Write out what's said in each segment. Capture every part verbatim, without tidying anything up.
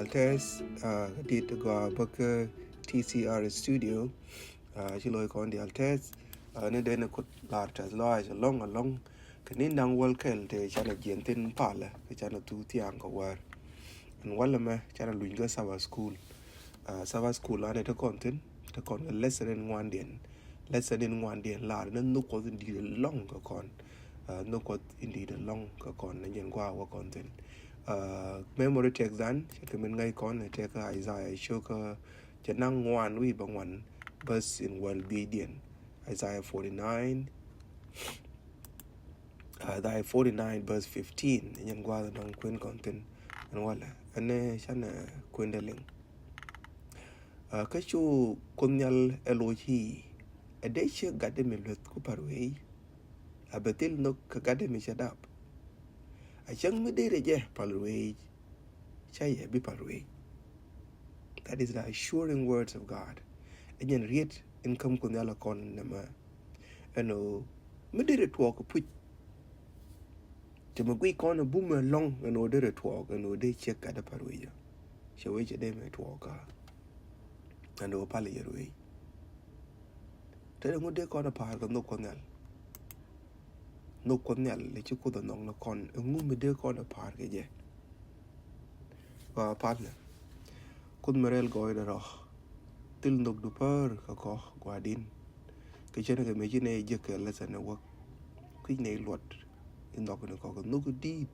Tɛth, ah, kä dit gɔaa bä kä T C R studio. Ah, ci lo̱c kɔn diaal tɛth. Ah, ni den kut lar tɛth lɔaac alɔŋ alɔŋ. Kɛ ni naŋ wäl kɛl te canɛ jiɛn thin palä, kɛ canɛ thuk thiaŋ kɛ wäär. Ɛn walɛ mɛ canɛ luny kä Sabbath School. Ah, Sabbath School anɛ te kɔn thin, te kɔn kɛ lesson in ŋuandiɛn. Lesson in ŋuandiɛn lar ni nhök Kuɔth in di̱i̱t alɔŋ kɛ kɔn. Ah, nhök Kuɔth in di̱i̱t alɔŋ kɛ kɔn, ni jɛn gua̱a̱ wä kɔn thin. Ah, memory text dan cɛ kɛ min ŋäc kɔn, ɛ tɛk Isaiah cio̱kä, cɛ naŋ ŋuan wi̱i̱ bä ŋuan, verse in wäl dhiecdiɛn. Isaiah forty-nine, ah, Isaiah forty-nine verse fifteen, ni jɛn gua̱a̱ dɔ̱ŋ kuën kɔn thin. Ɛn walɛ ɛn canɛ kuën dɛ liŋ. Ah, kä cu Kuoth Nhial ɛ loc i̱, ɛ dee ciek gatdɛ mi lueth ku pa̱r wee i̱, a bɛ thil nhök kɛ gatdɛ mi cɛ dap. A cäŋ mi dee rɛ jɛ pal ruëëc, ca yɛ bi pal ruëëc. That is the assuring words of God. Ɛ jɛn riet in käm Kuoth Nhial ɛ kɔn nɛmɛ. Ɛn ɣöö mi dee rɛ tuɔɔk kɛ puc, te mi guic kɔn ɛ bumɛ lɔ̱ŋ ɛn ɣöö dee rɛ tuɔɔk ɛn ɣöö dee ciek gatdɛ pal ruëëc ɔ. Cɛ wee cɛ dee mɛ tuɔɔk kä ɛn ɣöö pal yɛ ruëëc. Te dee ŋut dee kɔn ɛ pa̱a̱r kɛ nhök Kuɔth Nhial. Nhök Kuɔth Nhial lɛ ci Kuoth ɛ nhɔk ni kɔn, ɛŋu mi dee kɔn ɛ pa̱a̱r kɛ jɛ? Gɔaa palnɛ. Kuoth mi rɛl gɔɔydɛ rɔ, thil nhökdu päär kɛ kɔ Gua̱a̱din. Kɛ cɛn kɛ mëë ci nɛy jiäk kɛ lesson ɛ wäk, kui̱c nɛy luɔt in nhɔk ni kɔ kɛ nhök di̱i̱t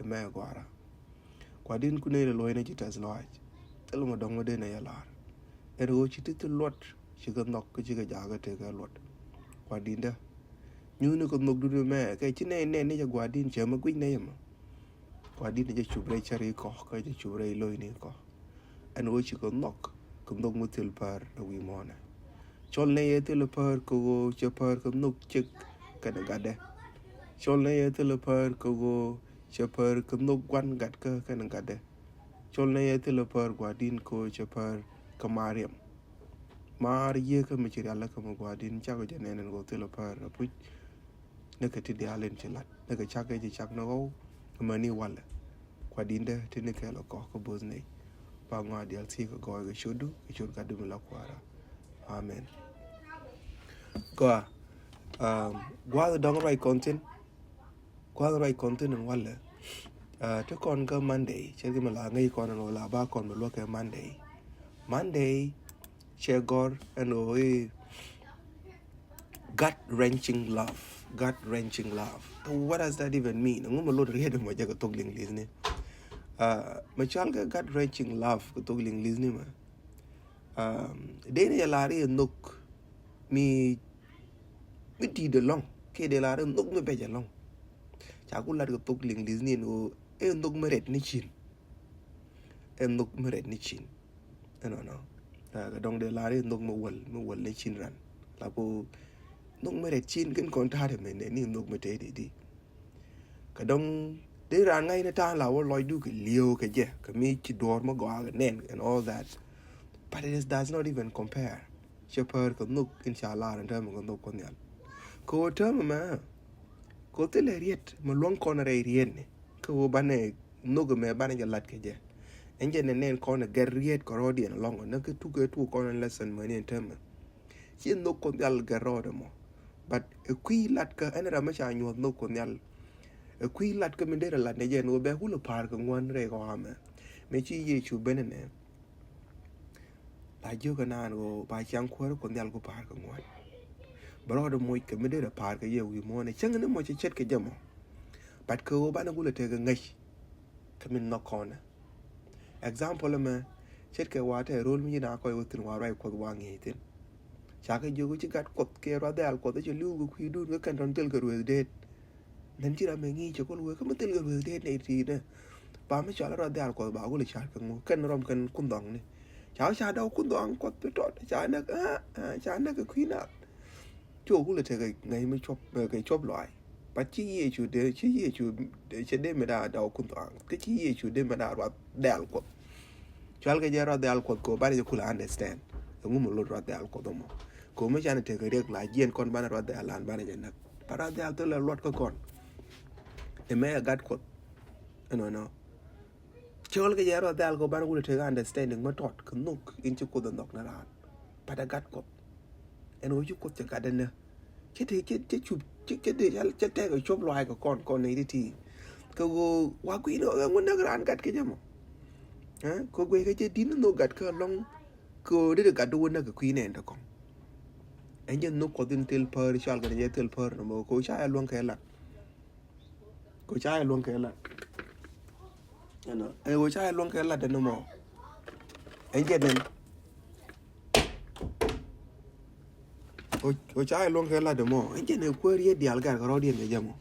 ɛmɛ Gua̱a̱ra. Gua̱a̱din ku nɛy lɛ luɔ̱c ni ci tɛth lɔaac. Thil mɔ dɔ̱ŋ mɔ dee nɛ yɛ lar. Ɛn ɣöö ci ti thil luɔt ci kɛ nhɔk kä ci kɛ jakä tekɛ luɔt. Gua̱a̱dindä, nyuthni kɛ nhökdun ɛmɛ, kɛ ci nɛy nɛn ni jɛ Gua̱a̱din, cɛ mɛ guic nɛy ɛmɔ. Gua̱a̱din jɛ cup rɛy cär ikɔ, kä jɛ cup rɛy lo̱cni ikɔ. Ɛn ɣöö ci kɛ nhɔk kɛ nhök mi thil päär ɛ wi̱i̱ muɔ̱ɔ̱nɛ. Cɔl nɛy ɛ thil päär kɛ ɣöö cɛ päär kɛ nhök ciek kɛnɛ gatdɛ. Cɔl nɛy ɛ thil päär kɛ ɣöö cɛ päär kɛ nhök gua̱n gatkä kɛnɛ gatdɛ. Cɔl nɛy ɛ thil päär Gua̱a̱din kɛ ɣöö cɛ päär kɛ maar riɛm. Maar yieekä mi ci rialikä mi Gua̱a̱din, cakɔ jɛ nɛn ɛn ɣöö thil päär ɛ puc. Ni kɛ ti diaal in ci lat, ni kɛ cak kɛ ci cak ni ɣɔw, amäni walɛ. Gua̱a̱dindä ti ni kɛɛl ɛ kɔ kä bo̱o̱th nɛy. Ba ŋɔaa diaal thiek kɛ gɔɔy kɛ ciötdu, kɛ ciöt Gatdu mi la Kua̱ra. Amen. Gɔaa, um, gua̱a̱th dɔ̱ŋ ruac kɔn thin. Gua̱a̱th ruac kɔn thin ɛn walɛ. Ah, ti kɔn kä Monday, cɛ kɛ mi la ŋäc kɔn ɛn ɣöö la ba kɔn mi luäk kɛ Monday. Monday, cɛ gɔ̱r ɛn ɣöö i̱ gut wrenching love. Gut wrenching love. What does that even mean? Ŋu mi lot riet mɔ jɛ kɛ thok Liŋlithni? Ah, mi cɔal kɛ gut wrenching love kɛ thok Liŋlithni mɛ. Um, dee ni jɛ lar i̱ nhök mi, mi di̱i̱t ɛlɔ̱ŋ, kiɛ dee lar i̱ nhök mi bɛc ɛlɔ̱ŋ. Ca ku lat kɛ thok Liŋlithni ɛn ɣöö ɛ nhök mi rɛt ni cin. Ɛ nhök mi rɛt ni cin. Ɛnɔnɔ. Ah, kɛ dɔ̱ŋ dee lar i̱ nhök mi wäl, mi wäl ni cin ran. La ku nhök mi rɛt cin kɛn kɔn ta̱a̱t ɛmɛ nɛ ni nhök mi tëë di di. Kɛ dɔ̱ŋ dee raan ŋa̱c ni ta̱a̱ la wä lɔcdu kɛ li̱ew kɛ jɛ, kɛ mi ci duɔ̱ɔ̱r mi gɔaa kɛ nɛn and all that. But it is, does not even compare. Cɛ päär kɛ nhök in ca lar in täämɛ kɛ nhök Kuɔth Nhial. Kɛ ɣöö täämɛ mɛ, kɛ ɣöö thilɛ riet mi luäŋ kɔn rɛy rietni. Kɛ ɣöö banɛ nhök mɛ banɛ jɛ lat kɛ jɛ. Ɛn jɛ nɛ nɛn kɔn ɛ gɛr riet kɛ rɔɔdiɛn ɛlɔ̱ŋ, nɛ kɛ tuk kɛ tuk kɔn ɛ lesson mäni ɛn täämɛ. Ci nhök Kuɔth Nhial gɛr rɔɔdɛ mɔ. But ɛ kui̱ lat kä ɛn ram mi ca nyuɔ̱th nhök Kuɔth Nhial. Ɛ kui̱ lat kä mi derɛ lat nɛ jɛ ɛn ɣöö bɛ kulɛ pa̱a̱r kɛ ŋuan rɛy kɔamɛ. Mëë ci Yecu ben ɛnɛ, la jiök ɛ naan ɣöö ba ciaŋ kuäär Kuɔth Nhial ku pa̱a̱r kɛ ŋuan. Bɛ rɔɔdɛ moc kɛ mi derɛ pa̱a̱r kɛ jɛ wi̱i̱ muɔ̱ɔ̱n ɛ cäŋ ni mɔ cɛ ce̱tkɛ jɛ mɔ. But kɛ ɣöö banɛ kulɛ tekɛ ŋäc. Kä min nhɔk kɔnɛ. Example ɛmɛ, ce̱tkɛ wa tɛ ro̱l mi ci na kɔc wä thi̱n wa ruac Kuɔth wa ŋi̱i̱c thi̱n. Ca kɛ jiök ci gat Kuɔth kiɛ ruath dɛ̈ɛ̈l Kuɔth ci li̱w kɛ kui̱dun kä kɛn tɔ̱n thil kɛ ruëëth deet. Nɛn ci ram mi ŋi̱i̱c cɛ kɔl wee kä mi thil kɛ ruëëth deet nɛy ti̱i̱dɛ. Ba mi cɔal ruath dɛ̈ɛ̈l Kuɔth ba kulɛ ca̱r kɛ ŋu, kɛn rɔm kɛn kun dhɔŋni. Ca ca dɔw kun dhɔŋ Kuɔth bi tɔt, ca näk, ah, ah, ca näk kɛ kui̱ naath. Cok kulɛ tekɛ ŋäc mi cuɔp, eh, kɛ cuɔp lɔaac. But ci Yecu dee, ci Yecu dee, cɛ dee mi daa dɔw kun dhɔaŋ. Kä ci Yecu dee mi daa ruath dɛ̈ɛ̈l Kuɔth. Cual kɛ jɛ ruath dɛ̈ɛ̈l Kuɔth kɛ ɣöö banɛ jɛ kulɛ understand. Ɛŋu mi lot ruath dɛ̈ɛ̈l Kuɔth ɛmɔ? Kɛ ɣöö mi canɛ tekɛ riɛk la jiɛn kɔn banɛ ruath dɛ̈ɛ̈l lan banɛ jɛ näk. But ruath dɛ̈ɛ̈l thilɛ luɔt kä kɔn. Ɛmɛ ɛ gat Kuɔth. Ɛnɔnɔ. Tɔl kɛ jɛ rɔ dhal kɛ ban wulɛ tekɛ understanding mɛ tɔt kɛ nhök in ci Kuoth ɛ nhɔk ni raan. Bat ɛ gat Kuɔth. Ɛn ɣöö ci Kuoth cɛ gat ɛnɛ. Cɛ te cɛ cɛ cup cɛ cɛ te cɛ tɛk ɛ cup luaai kɛ kɔn kɔn nɛy ti ti. Kɛ ɣöö wa kui̱n ɣöö ɛŋu näk raan gat kɛ jɛ mɔ. Ɛ kɛ guiy kɛ jɛ di̱t ni nhök gat kɛ lɔŋ. Kɛ ɣöö dee gat di wä näk kɛ kui̱ nɛn te kɔŋ. Ɛn jɛ nhök Kuɔth in thil pär cal kɛn jɛ thil pär nɔmɔ kɛ ɣöö ca ɛ luäŋ kɛ lat. Kɛ ɣöö ca ɛ luäŋ kɛ lat. Ɛnɔ ɛ ɣöö ca ɛ luäŋ kɛ lat ɛn mɔ. Ɛn jɛ nɛn. Ɣöö ca ɛ luäŋ kɛ lat ɛn mɔ ɛn jɛ nɛ kuäär yɛ diaal gat kɛ rɔɔdiɛn kɛ jɛ mɔ.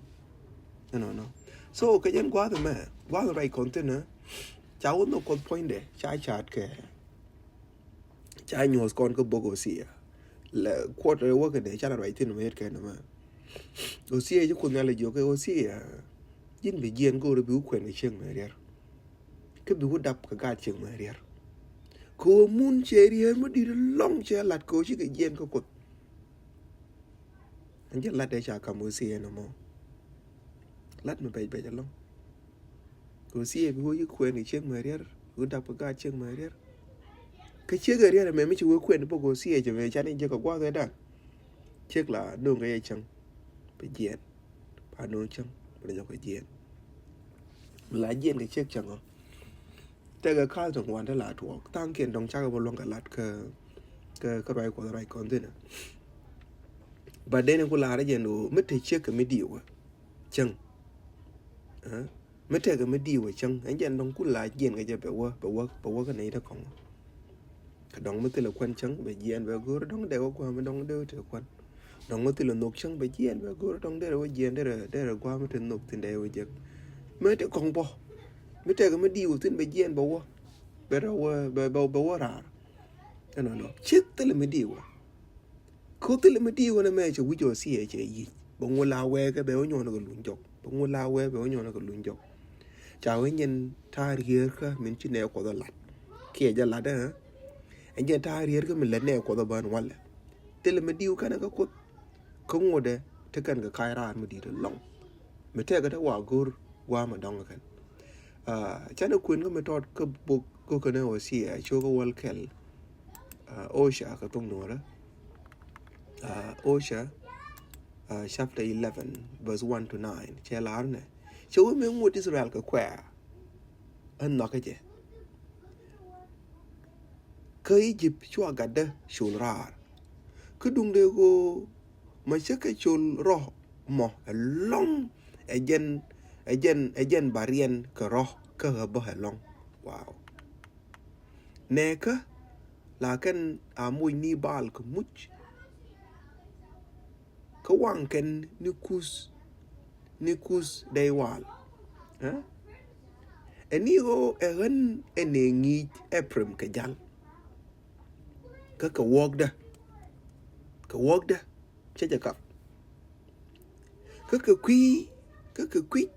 Ɛnɔ nɔ. So kɛ jɛn gua̱a̱th ɛmɛ gua̱a̱th ruac kɔn thi̱n ɛ ca wä nhök Kuɔth puɔ̱nydɛ ca ca̱a̱t kɛ. Ca nyuɔ̱th kɔn kä bok Hosea. Lɛ kuɔt rɛ wäkɛ dee ca la ruac thi̱n mɛ yet kɛn mɛ. Hosea ci Kuoth Nhial jiök kɛ Hosea. Ji̱n bi jiɛn go̱o̱rä bi wä kuɛn kɛ ciek mɛ riɛr. Kä bi wä dap kɛ gaat ciek mɛ riɛr. Kɛ ɣöö mun cɛ riɛr mä di̱t lɔ̱ŋ cɛ lat kɛ ɣöö cikɛ jiɛn kä Kuoth. Ɛn jɛ lat dee ca kam Hosea ɛn mɔ. Lat mɛ bɛc bɛc ɛlɔ̱ŋ. Hosea bi wä yi kuɛn kɛ ciek mɛ riɛr, wä dap kɛ gaat ciek mɛ riɛr. Kä ciek ɛ riɛr ɛmɛ mi ci wä kuɛn bä Hosea cɛ mɛ can in jɛ kɛ gua̱a̱th ɛ dan. Ciek la no̱o̱ŋ kɛ yɛ cäŋ. Bɛ jiɛn. Pa no̱o̱ŋ cäŋ. Bɛ jɛ kɛ jiɛn. Mi la jiɛn kɛ ciek cäŋ ɔ. Tekɛ ka̱l tɔ̱ŋ wan te la tuɔɔk tha̱a̱ŋkiɛn dɔ̱ŋ cakɛ bä luäŋ kɛ lat kä kä ruac Kuɔth ruac kɔn thi̱n. But then ku la̱r jɛn ɣöö mi te ciek kɛ mi di̱i̱wä cäŋ. Mi tekɛ mi di̱i̱wä cäŋ ɛn jɛn dɔ̱ŋ ku la jiɛn kɛ jɛ bɛ wä bɛ wä bɛ wä kä nɛy te kɔŋ. Kɛ dɔ̱ŋ mi thilɛ kuän cäŋ bɛ jiɛn bɛ go̱o̱r dɔ̱ŋ dee wä gua̱a̱m dɔ̱ŋ dee wä te kuän. Dɔ̱ŋ mi thilɛ nhök cäŋ bɛ jiɛn bɛ go̱o̱r dɔ̱ŋ derɛ wä jiɛn derɛ derɛ gua̱a̱m mi te nhök thi̱n dee wä jek. Mi te kɔ̱ŋ bɔ mi tekɛ mi di̱i̱wä thi̱n bɛ jiɛn bɛ wä bɛ rɛ wä bɛ bɛ wä raar. Ɛnɔnɔ ci thilɛ mi di̱i̱wä. Ko thilɛ mi di̱i̱wä ni mɛ cɛ wi̱c ɔ si ɛ cɛ yic bɛ ŋu la wɛɛkɛ bɛ wä nyɔn kɛ luny jɔk bɛ ŋu la wɛɛ bɛ wä nyɔn kɛ luny jɔk. Ca wee nyɛn ta̱a̱ rier kä min ci nɛ Kuɔth ɛ lat kiɛ jɛ lat ɛ. Ɛ nyɛn ta̱a̱ rier kä min lät nɛ Kuɔth ɛ bän walɛ. Thilɛ mi di̱i̱w kɛnɛ kä Kuoth. Kä ŋuɔ̱tdɛ te kɛn kɛ ka̱c raar mi di̱i̱t ɛlɔ̱ŋ. Mi tɛkɛ te wa go̱r gua̱a̱mɛ dɔ̱ŋ kɛn. Canɛ kuën kä mi tɔt kä bok go̱känɛ Hosea cio̱kä wäl kɛl. Osha kɛ thoŋ nuɔ̱ɔ̱rä. Osha chapter eleven verse one to nine cɛ la̱r nɛ cɛ wee mi ŋuɔ̱t Israel kɛ kuɛ̈ɛ̈. Ɛ nhɔakä jɛ. Kä Egypt cua gatdä col raar. Kä duŋdɛ ɣöö mɛ cä kɛ col rɔ mɔ ɛlɔ̱ŋ. Ɛ jɛn ɛ jɛn ɛ jɛn ba riɛn kɛ rɔ kä ɣä bä ɛlɔ̱ŋ. Wow. Nɛɛkä la kɛn a moc ni Baal kɛ muc. Kä waŋ kɛn ni Kuth ni Kuth dɛy wal. Ɛ ni ɣöö ɛ ɣän ɛ nɛ ŋi̱i̱c Ephraim kɛ jal. Kä kɛ wuɔ̱kdä kɛ wuɔ̱kdä cä jɛ kap. Kä kɛ kui̱ kä kɛ kui̱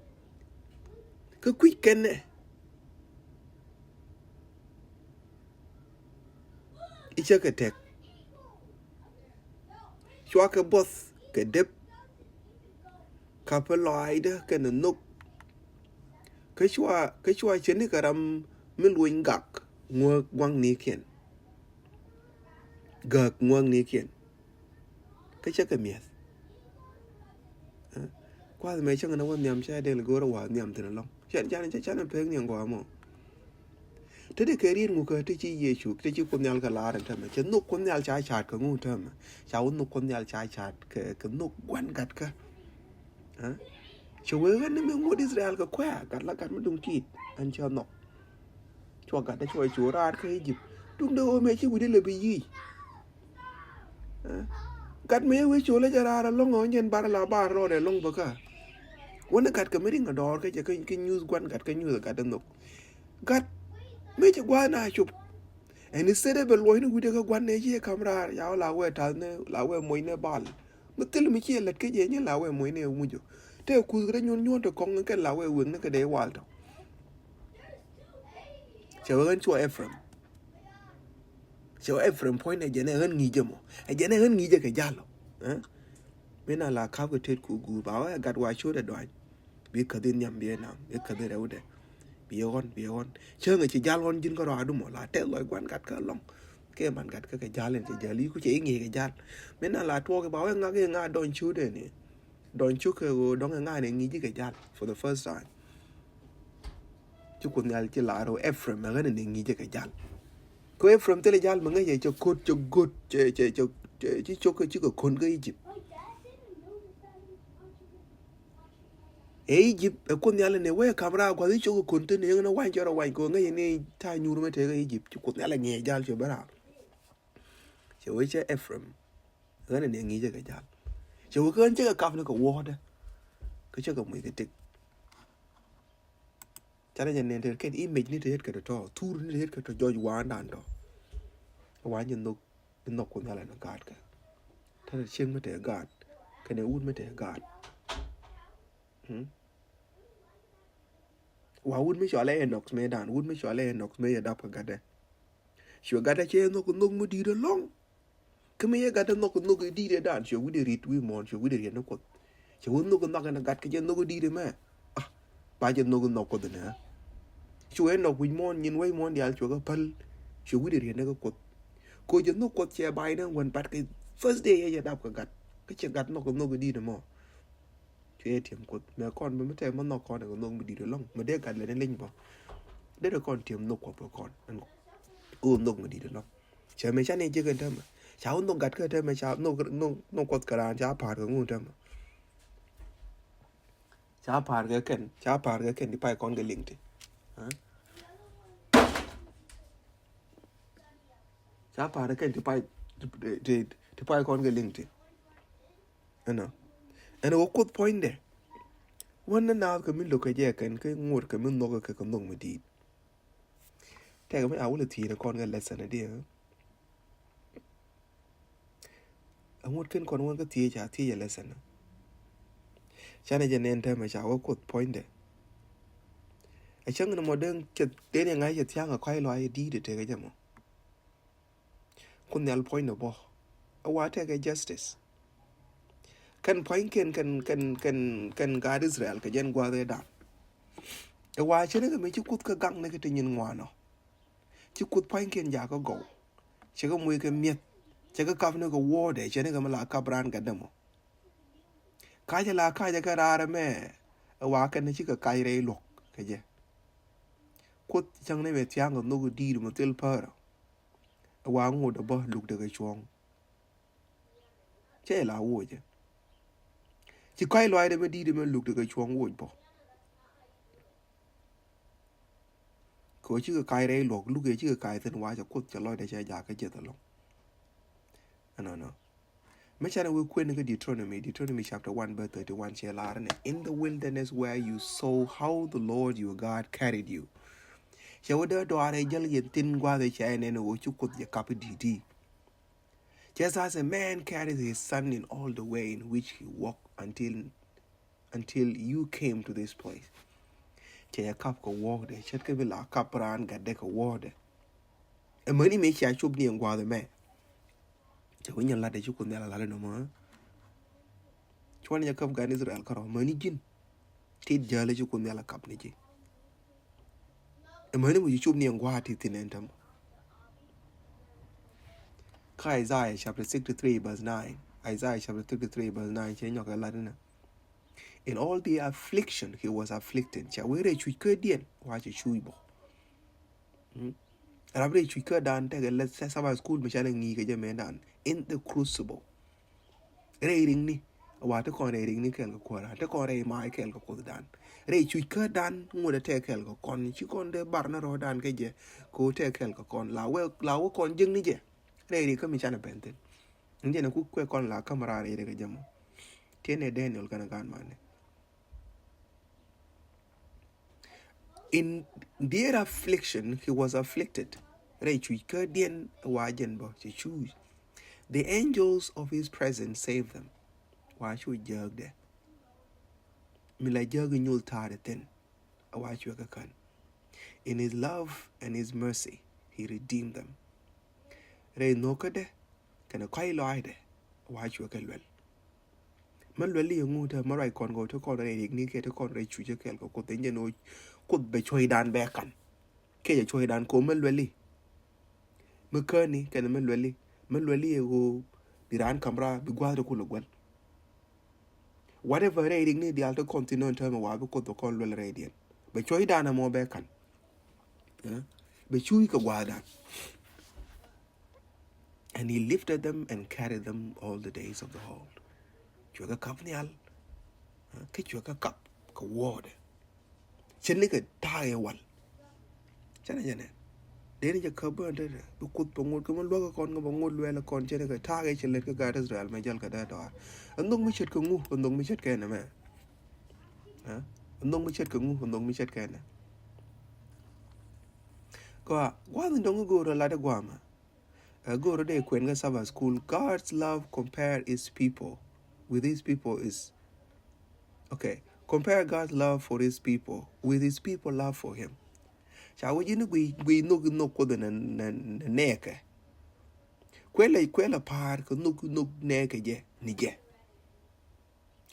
kä kui̱ kɛnɛ. I̱ cä kɛ tɛk. Cua kɛ buɔth kɛ dep. Kapä lɔaacdä kɛnɛ nhök. Kä cua kä cua cɛ ni kɛ ram mi luny gak ŋuäk gua̱ŋnikiɛn. Gak ŋuäknikiɛn. Kä cä kɛ mi̱eth. Kuath mɛ cäŋ na wä nhiam cä del go̱o̱rä wa nhiam thin alɔŋ. Cän cän cä cän pek ni ŋuamɔ. Te de kɛ riet ŋukä te ci Yecu te ci Kuoth Nhial kɛ laar ɛn tämɛ cɛ nhök Kuoth Nhial ca caat kɛ ŋu tämɛ ca wä nhök Kuoth Nhial ca caat kɛ kɛ nhök gua̱n gatkä. Cɛ wee ɣän ni mi ŋuɔ̱t Israel kɛ kuɛ̈ɛ̈ gat la gat mi duŋ tiit ɛn cɛ nhɔk. Cua gat dee cua cu raar kä Egypt duŋ dee ɣöö mɛ ci wi̱dɛ lɛ bi yic. Gat mi ye wee col lɛ jɛ raar alɔŋ ɔ nyɛn bar la bar rɔɔdɛ lɔŋ bä kä. Wä ni gat kɛ mi riŋ a dɔɔr kä jɛ kä nyuth guan gat kä nyuth gat dee nhok. Gat mi ci gua̱a̱th na cop. Ɛn i̱ thedɛ bɛ luɔcni wi̱cdɛ kä gua̱n nɛ ci ɛ ka̱m raar ca wä la wee ta̱th nɛ la wee moc nɛ bal. Mi thil mi ci ɛ lät kä jɛ nyɛ la wee moc nɛ muc ɔ. Te kuth kɛ te nyuɔ̱n nyuɔ̱n te kɔŋ kɛ la wee wek ni kɛ dee wal tɔ. Cɛ wee ɣän cuɔ Ephraim. Cɛ wee Ephraim puɔ̱ny nɛ jɛ nɛ ɣän ŋi̱i̱cɛ mɔ ɛ jɛ nɛ ɣän ŋi̱i̱cɛ kɛ jal ɔ. Mi na la ka̱p kɛ tet ku guur ba wee gat wa cot ɛ dɔany. Bi käthi nhiam bi ɛ nam bi käthi rɛwdɛ. Bi ɣɔn, bi ɣɔn. Cäŋ ɛ ci jal ɣɔn ji̱n kä rɔadu mɔ, la tɛth lɔc gua̱n gat kä lɔŋ. Kɛ man gat kä kɛ jal ɛn cɛ jal i̱ ku cɛ i̱ ŋi̱i̱c kɛ jal. Min na la tuɔɔk i̱ ba wee ŋak i̱ ŋak dɔny cut ɛn i̱. Dɔny cut kɛ ɣöö dɔŋ ɛ ŋak ni ŋi̱i̱c kɛ jal for the first time. Ci Kuoth Nhial ci la rɔ Ephraim ɛ ɣän ni ŋi̱i̱c kɛ jal. Kɛ Ephraim thilɛ jal mi ŋäc ɛ cɛ ko̱t, cɛ go̱t, cɛ, cɛ, cɛ, cɛ, ci cok kɛ ci kɛ ko̱n kä Egypt. Ɛ Egypt, ɛ Kuoth Nhial ni wee kam raar gua̱th i̱ cok kɛ ko̱n thi̱n, yäŋ ni wany cɛ rɔ wany kɛ ɣöö ŋäc ni ta̱a̱ nyuur mi tëë kä Egypt, ci Kuoth Nhial ɛ ŋi̱i̱c jal cɛ bä raar. Cɛ wee cɛ Ephraim, ɣän ni ŋi̱i̱c kɛ jal. Cɛ wee kä ɣän cɛ kɛ kap ni kɛ wuɔ̱ɔ̱dɛ. Kä cɛ kɛ muc kɛ tëk. Canɛ jɛ nɛn te kɛn image ni te yet kɛ tɔ̱tɔ̱, thur ni te yet kɛ tɔ̱ jɔc waandan tɔ̱. Waan jɛ nhök, nhök Kuoth Nhial ɛn gaat kɛ. Te te cieŋ mi te gaat, kɛnɛ wut mi te gaat. Hmm? Wa wut mi cɔalɛ Enoch mëëdan, wut mi cɔalɛ Enoch mëë yɛ dap kɛ gatdɛ. Cuɛ gatdɛ cɛ nhök, nhök mi di̱i̱t ɛlɔ̱ŋ. Kä mi yɛ gatdɛ nhɔk, nhɔk i̱ di̱i̱t ɛ dan, cuɛ wi̱cdɛ ri̱t wi̱i̱ muɔ̱ɔ̱n, cuɛ wi̱cdɛ ri̱t ni Kuoth. Cuɛ wä nhɔk nhɔk ɛn gat kɛ jɛ nhɔk i̱ di̱i̱t ɛmɛ. Ah, ba jɛ nhɔk nhɔk Kuoth ɛnɛ. Cuɛ nhɔk wi̱c muɔ̱ɔ̱n, nyin wec muɔ̱ɔ̱n diaal cuɛ kɛ päl. Cuɛ wi̱cdɛ ri̱t ni kä Kuoth. Kɛ jɛ nhɔk Kuoth cɛ bay ni wän bat kɛ first day yɛ jɛ dap kɛ gat. Kä cɛ gat nhɔk, nhɔk i̱ di̱i̱t ɛmɔ. Cuɛ yɛ tiɛm Kuoth. Mɛ kɔn bä mi tɛm mi nhɔk kɔn ɛ kɛ nhɔk mi di̱i̱t ɛlɔ̱ŋ. Mi dee gat lɛ ni leny bä. Dee dee kɔn tiɛm nhɔk Kuɔth kɛ kɔn. Ɛn ɣöö nhɔk mi di̱i̱t ɛlɔ̱ŋ. Cɛ mɛ ca ni ji̱ kɛn täämɛ. Ca wä nhɔk gat kä täämɛ, ca nhɔk, nhɔk, nhɔk Kuɔth kɛ raan, ca pa̱a̱r kɛ ŋun täämɛ. Ca pa̱a̱r kɛ kɛn, ca pa̱a̱r kɛ kɛn ti pay kɔn kɛ liŋ ti. Ha? Ca pa̱a̱r kɛ kɛn ti pay, ti, ti, ti pay kɔn kɛ liŋ ti. Ɛnɔ. Ɛn wä Kuoth puɔ̱nydɛ. Wän ni naath kɛ mi lo̱k kɛ jɛ kɛn, kɛ ŋot kɛ mi nhɔk kɛ kɛ nhɔk mi di̱i̱t. Tɛkɛ mi a wä lɛ thiec ni kɔn kɛ lesson diɛ. Aŋot ken kɔn wän kä thiec, ca thiec ɛ lesson. Canɛ jɛ nɛn täämɛ ca wä Kuoth puɔ̱nydɛ. Ɛ cäŋ ni mɔ den cɛ, den yɛ ŋa̱c cɛ thia̱a̱ŋ ɛ kɔ̱a̱c lɔaac ɛ di̱i̱t ɛ tekɛ jɛ mɔ. Kuoth Nhial puɔ̱nydɛ bä. Ɛ wa tekɛ justice. Kɛn pua̱nykiɛn kɛn, kɛn, kɛn, kɛn gaat Israel kɛ jɛn gua̱a̱th ëëdan. Ɛ wa cɛ ni kɛ mi ci Kuoth kɛ gaŋ ni kɛ ti nyin ŋuanɔ. Ci Kuoth pua̱nykiɛn jakä gɔw. Cɛ kɛ moc kɛ mi̱eth. Cɛ kɛ kap ni kɛ wuɔ̱ɔ̱dɛ, cɛ ni kɛ mi la kap raan gatdɛ mɔ. Kacɛ la kacɛ kɛ raar ɛmɛ. Ɛ wa kɛn cikɛ kac rɛy luɔ̱k kɛ jɛ. Kuoth cäŋ ni mɛ thia̱a̱ŋ kɛ nhök i̱ di̱i̱t mɔ thil päärä. Ɛ wa ŋot ɛ bä lukdɛ kɛ cuɔ̱ɔ̱ŋ. Cɛ la woc ɛ. Ci kɔ̱a̱c lɔaacdɛ mɛ di̱i̱t mɛ lukdɛ kɛ cuɔ̱ɔ̱ŋ woc bä. Kɛ ɣöö cikɛ kac rɛy luɔ̱k, lukɛ cikɛ kac thi̱n, wa cɛ Kuoth cɛ lɔcdɛ cɛ jakä jiɛth ɛlɔ̱ŋ. Ɛnɔnɔ. Mi canɛ wee kuën kä Deuteronomy, Deuteronomy chapter one verse thirty-one cɛ lar ni, "In the wilderness where you saw how the Lord your God carried you." Cɛ wä dee dɔaarɛ jäl yɛn thi̱n gua̱a̱th ɛ cɛ ɛ nɛn ɣöö ci Kuoth jɛ kap i̱ di̱i̱t i̱. Just as a man carries his son in all the way in which he walked until, until you came to this place. Cɛ jɛ kap kɛ wuɔ̱ɔ̱kdɛ, ce̱tkɛ mi la kap raan gatdɛ kɛ wuɔ̱ɔ̱kdɛ. Ɛ mäni mëë cia cop ni ɛn gua̱a̱th ɛmɛ. Cɛ wä nyɛ latdɛ ci Kuoth Nhial a lat ɛn nɔmɔ. Cuɔn jɛ kap gan Israel kärɔ̱, mäni ji̱n. Tit jäl ci Kuoth Nhial a kap ni ji̱. Ɛ mäni mi ci cop ni ɛn gua̱a̱th ti thi̱n ɛn täämɛ. Kä Isaiah chapter sixty-three verse nine. Isaiah chapter sixty-three verse nine cɛ nyɔk ɛ lat inɛ. In all the affliction he was afflicted. Ca wee rɛy cuc kädiɛn wa cɛ cuc bä. Mm. Rap rɛy cuc kädan tekɛ lɛ Sabbath school mi canɛ ŋi̱i̱c kɛ jɛ mëëdan. In the crucible. Rɛy riŋni, wa ti kɔn rɛy riŋni kɛɛl kɛ Kuääran, ti kɔn rɛy mac kɛɛl kɛ Kuothdan. Rɛy cuc kädan ŋot ɛ tɛk kɛɛl kɛ kɔn, ci kɔn dee bar ni rɔɔdan kɛ jɛ, kɛ ɣöö tɛk kɛɛl kɛ kɔn. La wee, la wee kɔn jiäkni jɛ. Rɛy ri kä mi canɛ ben thi̱n. Ni jɛn ɛ ku kuɛ kɔn la käm raar rɛy ri kɛ jɛ mɔ. Tiɛn ɛ Daniel kɛnɛ gan manɛ. In their affliction he was afflicted. Rɛy cuc kädiɛn wa jɛn bä cɛ cuc. The angels of his presence saved them. Wa cu jääkdɛ. Mi la jääk inyuth ta̱a̱dɛ thi̱n. A wa cuɛ kɛ kän. In his love and his mercy he redeemed them. Rɛy nhökädɛ kɛnɛ kɔ̱a̱c lɔaacdɛ a wa cuɛ kɛ luɛl. Mä luɛli yɛ ŋu te mä ruac kɔn kɛ wä te kɔn rɛy riɛkni kɛ te kɔn rɛy cucä kɛɛl kɛ Kuoth, in jɛn ɣöö Kuoth bɛ cuɔ̱cdan bɛ ka̱n. Kɛ jɛ cuɔ̱cdan kɛ wä mä luɛli. Mä käni kɛnɛ mä luɛli. Mä luɛli yɛ ɣöö bi raan ka̱m raar, bi gua̱a̱th rɛ kulɛ guäl. Whatever rɛy riɛkni diaal te kɔn thi̱n nɔn täämɛ, wa bi Kuoth bɛ kɔn luɛl rɛydiɛn. Bɛ cuɔ̱cdan ɛmɔ bɛ ka̱n. Eh? Bɛ cuc kɛ gua̱a̱thdan. And he lifted them and carried them all the days of the whole. Cuɛ kɛ kap nhial. Eh? Kä cuɛ kɛ kap kɛ wuɔ̱ɔ̱dɛ. Cɛ ni kɛ ta̱a̱ yɛ wal. Cɛ ni jɛ nɛ. Dee ni jɛ käp bä dee dee. Bi Kuoth bɛ ŋot kɛ mɛ luäk kɛ kɔn, kɛ bɛ ŋot luɛl kɔn, cɛ ni kɛ ta̱a̱ yɛ cɛ lɛt kɛ gaat Israel mɛ jäl kɛ dee dɔaar. Ɛn nhok mi ce̱tkɛ ŋu, ɛn nhok mi ce̱tkɛ nɛmɛ. Eh? Ɛn nhok mi ce̱tkɛ ŋu, ɛn nhok mi ce̱tkɛ nɛ. Gɔaa, gua̱a̱th in dɔ̱ŋ i̱ go̱o̱r ɛ lat i̱ gua̱a̱mä. Ɛ go̱o̱r ɛ dee kuɛn kä Sabbath school. God's love compare his people with his people is, okay. Compare God's love for his people with his people love for him. Ca wä ji̱n i̱ gui, gui nhok, nhok Kuoth nɛ, nɛ, nɛ nɛɛkɛ. Kuɛlɛ, kuɛlɛ pa̱a̱r kɛ nhok, nhok nɛɛkɛ jɛ ni jɛ.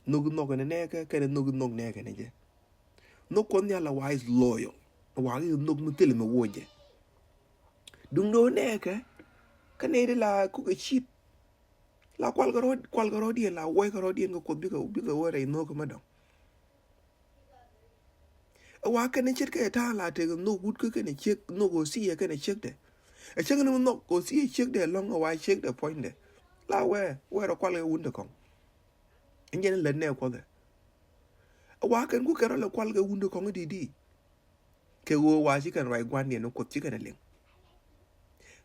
Nhok, nhok nɛ nɛɛkɛ kɛnɛ nhok, nhok nɛɛkɛ ni jɛ. Nhok Kuɔth Nhial a wa is loyal. A wa ki nhok mi thil mi wuɔcɛ. Duŋ do̱ nɛɛkɛ, kä nɛy ti la kukɛ cit. La kual kɛ rɔ̱, kual kɛ rɔ̱diɛn, la wuɔc kɛ rɔ̱diɛn kɛ Kuoth bikɛ, bikɛ wä rɛy nhok kɛ mä dɔ̱ŋ. A wa kɛn ce̱tkɛ ta̱a̱ la tekɛ nhok wut kä kɛn ciek, nhok Hosea kɛn ciekdɛ. A cäŋ ni nhok Hosea ciekdɛ lɔ̱ŋ, a wa ciekdɛ puɔ̱nydɛ. La wee, wee rɔ kual kɛ wundɛ kɔŋ. Ɛn jɛn lät nɛ Kuɔth ɛ. A wa kɛn ku kɛn rɔ lɛ kual kɛ wundɛ kɔŋ i̱ di̱t i̱. Kɛ ɣöö wa ci kɛn ruac gua̱ndiɛn ni Kuoth ci kɛn ɛ liŋ.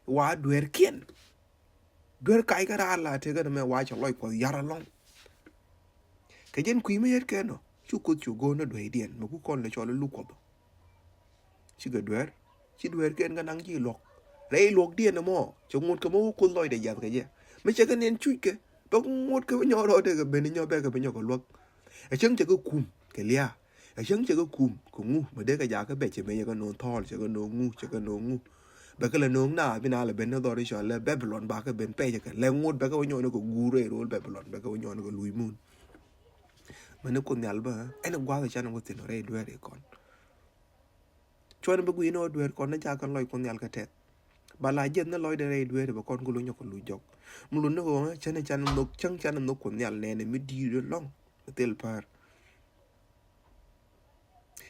Wa dueerkiɛn. Dueer kac kä raar la tekɛ ni mɛ wa cɛ lɔc Kuɔth yar alɔŋ. Kɛ jɛn kui̱ mi yet kɛn ɔ, cu Kuoth cu go̱o̱n ni dueerdiɛn mɛ ku kɔn lɛ cɔl i̱ luk Kuɔth ɔ. Cikɛ dueer, ci dueerkiɛn kɛ naŋ ji̱ luɔk. Rɛy luɔkdiɛn ɛmɔ, cɛ ŋot kɛ mɛ wä Kuoth lɔcdɛ jiath kɛ jɛ. Mi cɛ kɛ nɛn cuc kɛ, bɛ ŋot kɛ bɛ nyɔk rɔɔdɛ kɛ ben inyɔ bɛ kɛ bɛ nyɔk kɛ luäk. Ɛ cäŋ cɛ kɛ kum kɛ lia̱a̱. Ɛ cäŋ cɛ kɛ kum kɛ ŋu, mɛ dee kɛ jakä bɛ cɛ mɛ cɛ kɛ no̱o̱ŋ thɔɔl, cɛ kɛ no̱o̱ŋ ŋu, cɛ kɛ no̱o̱ŋ ŋu. Bɛ kɛ lɛ no̱o̱ŋ na bi na lɛ ben ni dhɔr i̱ cɔal lɛ Babilon, ba kɛ ben pɛc kɛ lɛ ŋot bɛ kɛ wä nyɔk ni kɛ guur rɛy ro̱o̱l Babilon, bɛ kɛ wä nyɔk ni kɛ luc mun. Mɛ ni Kuoth Nhial bä, ɛn gua̱a̱th ɛ can wä thi̱n rɛy dueer i̱ kɔn. Cuɔ̱n bi gui̱n ɔ dueer kɔn ni ca kɛn lɔc Kuɔth Nhial kɛ tɛth. Ba la jiɛth ni lɔcdɛ rɛy dueer bɛ kɔn ku luny kɛ luc jɔk. Mi lun ni ɣöö cäŋ can nhok, cäŋ can nhok Kuɔth Nhial nɛɛni mi di̱i̱t lɔ̱ŋ mi thil päär.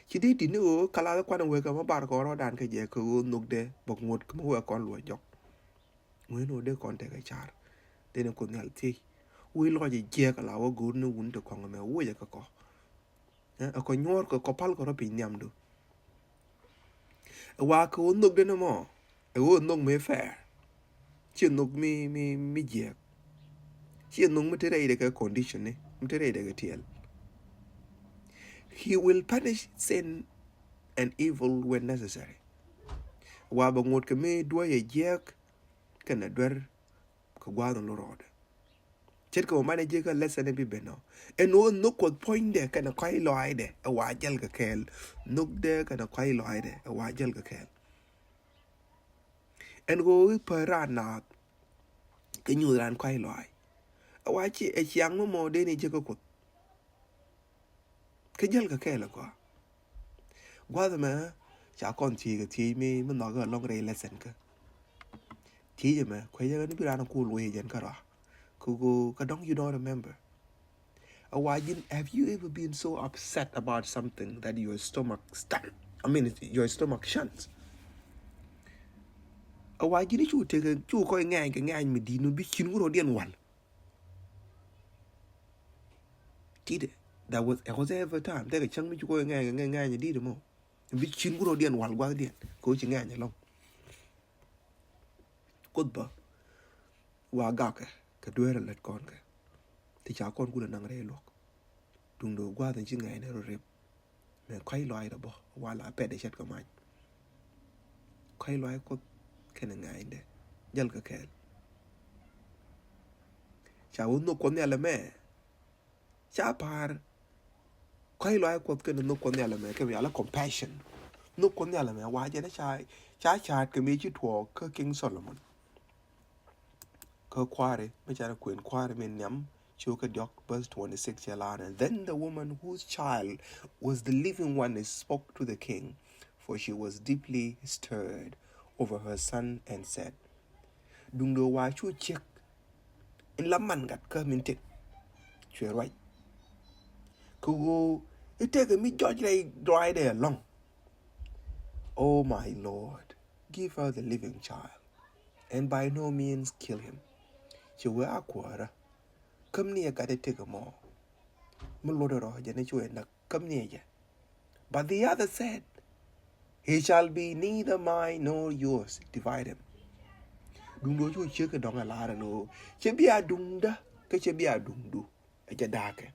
Ci dee di̱t ni ɣöö kɛ la kuan wek kɛ mi bar kɔn rɔɔdan kɛ jɛ kɛ ɣöö nhokdɛ bɛ ŋot kɛ mi wek kɔn luɔc jɔk. Ŋueni ɣöö dee kɔn tekɛ car. Dee ni Kuoth Nhial thiec. Wec lɔc jiɛk la wä go̱o̱r ni wun ti kɔŋ ɛmɛ wec ɛ kɛ kɔ. Ɛ kɔ nyuɔr kɛ kɔ pal kɛ rɔ piny nhiamdu. Ɛ wa kɛ wä nhok den mɔ. Ɛ wä nhok mi fair. Ci nhok mi, mi, mi jiɛk. Ci nhok mi te rɛy de kɛ condition ni. Mi te rɛy de kɛ tiɛl. He will punish sin and evil when necessary. Wa bɛ ŋot kɛ mi duɔyɛ jiɛk kɛnɛ duer kɛ gua̱a̱th ni rɔɔdɛ. Ce̱tkɛ wä manɛ ji̱ kä lesson bi ben ɔ. Ɛn ɣöö nhök Kuɔth puɔ̱nydɛ kɛnɛ kɔ̱a̱c lɔaacdɛ ɛ wa jäl kɛ kɛɛl. Nhökdɛ kɛnɛ kɔ̱a̱c lɔaacdɛ ɛ wa jäl kɛ kɛɛl. Ɛn ɣöö i̱ päär raan naath kɛ nyuuth raan kɔ̱a̱c lɔaac. Ɛ wa ci ɛ ciaŋ mɔ mɔ dee ni ji̱ kä Kuoth. Kä jäl kɛ kɛɛl ɛ kɔa. Gua̱th ɛmɛ ca kɔn thiec kɛ thiec mi, mi nhɔk kɛ lɔŋ rɛy lesson kä. Thiec ɛmɛ kuecä kɛ ni bi raan kul wee jɛn kärɔa. Kä, kä, kä dɔ̱ŋ you don't remember. A wa ji̱n, have you ever been so upset about something that your stomach stand? I mean, your stomach shants. A wa ji̱n cu tekɛ, cu kɔc ŋɛɛny kɛ ŋɛɛny mi di̱t ni bi ci̱n wurɔ diɛn wal. Tide, that was, it was every time. Tekɛ cäŋ mi ci kɔc ŋɛɛny, ŋɛɛny, ŋɛɛny dit mɔ. Bi ci̱n ku rɔ̱diɛn wal gua̱thdiɛn kɛ ɣöö ci ŋɛɛny ɛlɔ̱ŋ. Kuoth bä wa gakɛ kɛ dueerä lät kɔn kɛ. Ti ca kɔn kulɛ naŋ rɛy luɔk. Duŋdɛ gua̱th in ci ŋɛɛny ni rɔ rep. Mɛ kɔ̱a̱c lɔaacdɛ bä wa la pɛt ɛ cɛt kɛ mac. Kɔ̱a̱c lɔaac Kuoth kɛnɛ ŋɛɛnydɛ jäl kɛ kɛɛl. Ca wä nhök Kuɔth Nhial ɛmɛ ca pa̱a̱r. Kɔ̱a̱c lɔaac Kuɔth kɛnɛ nhök Kuɔth Nhial ɛmɛ kɛ mi ala compassion. Nhök Kuɔth Nhial ɛmɛ wa jɛn ca, ca ca̱a̱t kɛ mi ci tuɔɔk kä King Solomon. Kä kua̱ri mi ca kuën kua̱ri mi nhiam Cio̱kä diɔ̱k, verse twenty-six cɛ lar ni, "Then the woman whose child was the living one spoke to the king, for she was deeply stirred over her son, and said," duŋdɛ wa cu ciek in la man gat kä min tëk, cuɛ ruac, kɛ ɣöö i̱ tëkɛ mi jɔc rɛy duaydɛ ɛlɔ̱ŋ. "Oh my Lord, give her the living child, and by no means kill him." Ci wee a kuäärä, käm ni ɛ gat i̱ tëkɛ mɔ mi luɔt rɔ jɛ ni cu ɛ näk, käm ni ɛ jɛ. But the other said, "He shall be neither mine nor yours, divide him." Duŋdu cu ciek kɛ dɔ̱ŋ ɛ lar ɛn ɣöö cɛ bi a duŋdä kä cɛ bi a duŋdu. Ɛ jɛ da̱a̱kɛ.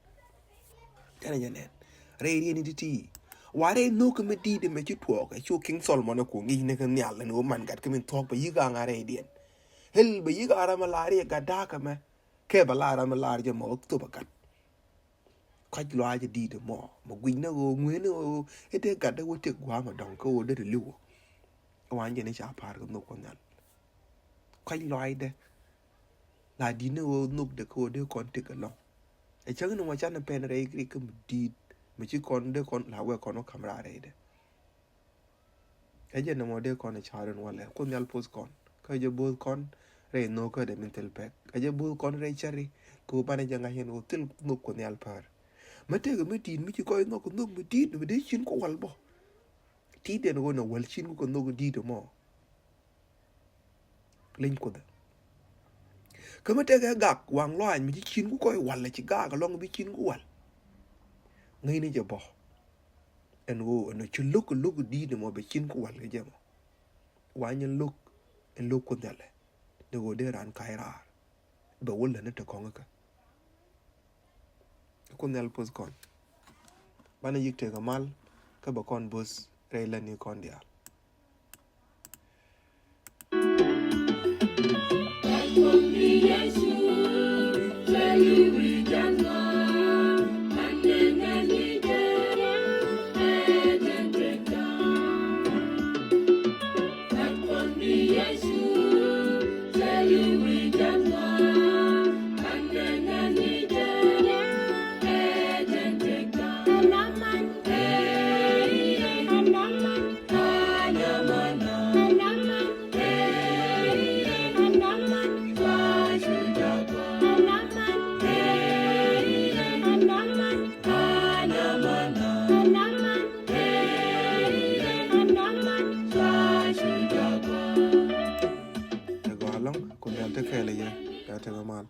Tɛnɛ jɛ nɛn rɛy riɛn in ti̱ti̱. Wa rɛy nhök mi di̱i̱t ɛmɛ ci tuɔɔk ɛ cu King Solomon ɛ ku ŋi̱i̱c ni kɛ nhial ɛn ɣöö man gat kä min thuɔ̱k bɛ yi̱k aŋa rɛydiɛn. Hel bɛ yi̱k aŋa ram ɛ lar yɛ gat da̱a̱kɛ mɛ. Kɛ bɛ lar ram ɛ lar jɛ mɔ thop ɛ gat. Kɔc lɔaac ɛ di̱i̱t ɛmɔ mɛ guic ni ɣöö ŋueen ni ɣöö i̱ dee gat dee wä tëk gua̱a̱m ɛ dɔ̱ŋ kä ɣöö dee ti li̱w. Ɛ wan jɛ ni ca pa̱a̱r kɛ nhök Kuɔth Nhial. Kɔc lɔaacdɛ la di̱t ni ɣöö nhökdɛ kä ɣöö dee kɔn tëk ɛlɔ̱ŋ. Ɛ cäŋ ni mɔ canɛ pɛn rɛy rik kä mi di̱i̱t mi ci kɔn dee kɔn la wek kɔn wä ka̱m raar rɛydɛ. Kä jɛ nɔmɔ dee kɔn ɛ ca̱r in walɛ Kuoth Nhial poth kɔn. Kä jɛ bo̱o̱th kɔn rɛy nhöökädɛ min thil pɛk. Kä jɛ bo̱o̱th kɔn rɛy cäri kɛ ɣöö banɛ jɛ ŋa̱c in ɣöö thil nhök Kuoth Nhial päär. Mi tëëkɛ mi di̱i̱t mi ci kɔc nhök kɛ nhök mi di̱i̱t mi dee cin ku wal bä. Ti̱i̱t ɛn ɣöö nɛ wäl cin ku kɛ nhök di̱i̱t ɛmɔ. Leny Kuoth ɛ. Kä mi tëëkɛ gak waŋ lɔaac mi ci cin ku kɔc wal ɛ ci gak ɛlɔ̱ŋ bi cin ku wal. Ŋäcni jɛ bä. Ɛn ɣöö ɛn ɣöö ci lo̱k lo̱k di̱i̱t ɛmɔ bɛ cin ku wal kɛ jɛ mɔ. Wa nyɛ lo̱k ɛn lo̱k Kuoth Nhial ɛ. Ni ɣöö dee raan ka̱c raar bɛ wä lätni te kɔ̱ŋ ikä. Kuoth Nhial poth kɔn. Banɛ yi̱k tëëkɛ mal kä bɛ kɔn bo̱th rɛy lätni kɔn diaal. Tɛ gɔaa ɛlɔ̱ŋ, Kuoth Nhial te kɛɛl ɛ yɛ, ya tɛ gɔaa mal.